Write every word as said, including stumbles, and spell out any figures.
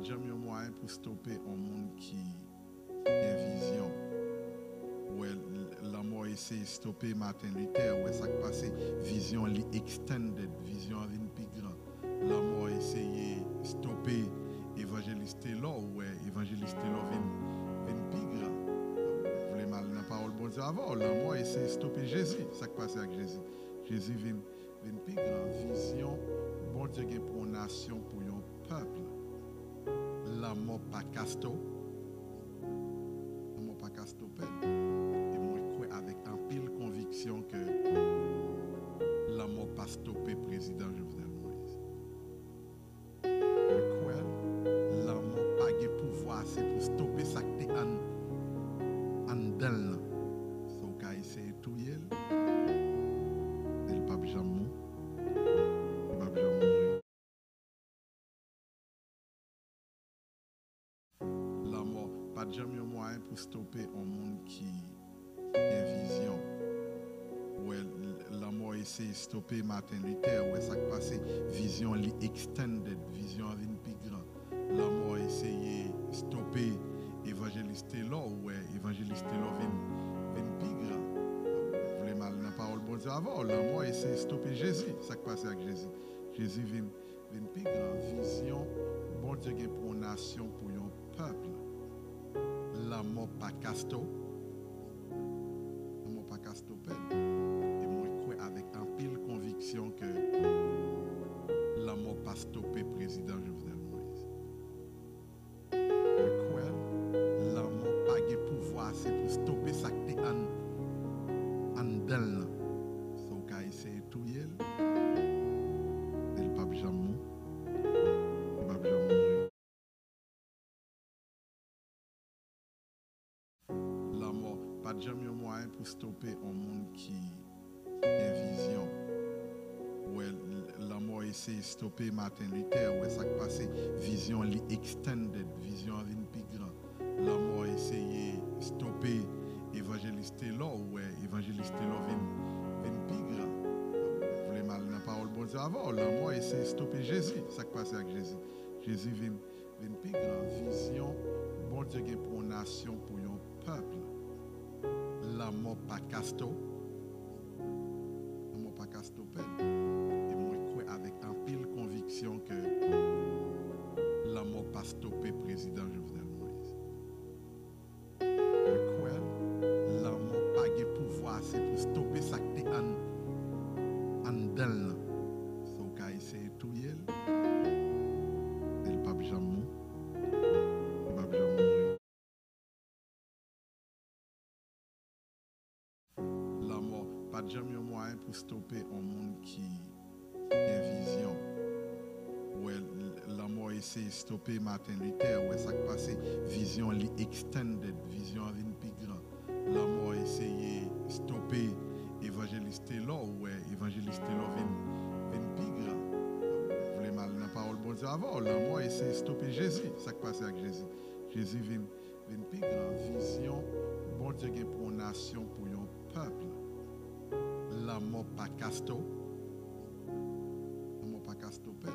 Janm yon mwayen pou stope yon moun ki gen vizyon. Ou wè, l- lanmò eseye stope Martin Luther, ou wè sa k pase, vizyon li extended, vizyon an vin pi gran. Lanmò eseye stope Evangelist Taylor, ou wè, Evangelist Taylor vin, vin pi gran. Ou vle m al nan pawòl Bondye avè w, lanmò eseye stope Jezi, sa k pase ak Jezi? Jezi vin, vin pi gran, vizyon Bondye gen pou yon nasyon, pou yon pèp. Lanmò pa ka stope. Lanmò pa ka stope. E mwen kwè avèk anpil konviksyon ke lanmò pa stope prezidan Jovenel Moïse. Mwen kwè lanmò pa gen pouvwa ase pou stope sa k te ann, anndan l lan. So, w ka eseye touye l, men l p ap janm mou-, li p ap janm mouri. Lanmò pa t janm yon mwayen pou stope yon moun ki gen vizyon. Ou wè, l- lanmò eseye stope Martin Luther, ou wè sa k pase, vizyon li extended, vizyon an vin pi gran. Lanmò eseye stope Evangelist Taylor, ou wè, Evangelist Taylor vin, vin pi gran. Ou vle m al nan pawòl Bondye avè w, lanmò eseye stope Jezi, sa k pase ak Jezi? Jezi vin, vin pi gran, vizyon Bondye gen pou yon nasyon, pou yon pèp. Lanmò pa ka stope. Lanmò pa ka stope. E mwen kwè avèk anpil konviksyon ke lanmò pa stope prezidan Jovenel Moïse. Mwen kwè lanmò pa gen pouvwa ase pou stope sa k te ann, anndan l lan. So, w ka eseye touye l, men l p ap janm mou-, li p ap janm mouri. Lanmò pa t janm yon mwayen pou stope yon moun ki gen vizyon. Ou wè, l- lanmò eseye stope Martin Luther, ou wè sa k pase, vizyon li extended, vizyon an vin pi gran. Lanmò eseye stope Evangelist Taylor, ou wè, Evangelist Taylor vin, vin pi gran. Ou vle m al nan pawòl Bondye avè w, lanmò eseye stope Jezi, sa k pase ak Jezi? Jezi vin, vin pi gran, vizyon Bondye gen pou yon nasyon, pou yon pèp. Lanmò pa ka stope. Lanmò pa ka stope. E mwen kwè avèk anpil konviksyon ke lanmò pa stope prezidan Jovenel Moïse. Mwen kwè lanmò pa gen pouvwa ase pou stope sa k te ann, anndan l lan. So w ka eseye touye l, men l p ap janm mou-, li p ap janm mouri. Lanmò pa t janm yon mwayen pou stope yon moun ki gen vizyon. Ou wè, l- lanmò eseye stope Martin Luther, ou wè sa k pase, vizyon li extended, vizyon an vin pi gran. Lanmò eseye stope Evangelist Taylor, ou wè, Evangelist Taylor vin, vin pi gran. Ou vle m al nan pawòl Bondye avè w, lanmò eseye stope Jezi, sa k pase ak Jezi? Jezi vin, vin pi gran, vizyon Bondye gen pou yon nasyon, pou yon pèp. Lanmò pa ka stope. Lanmò pa ka stope.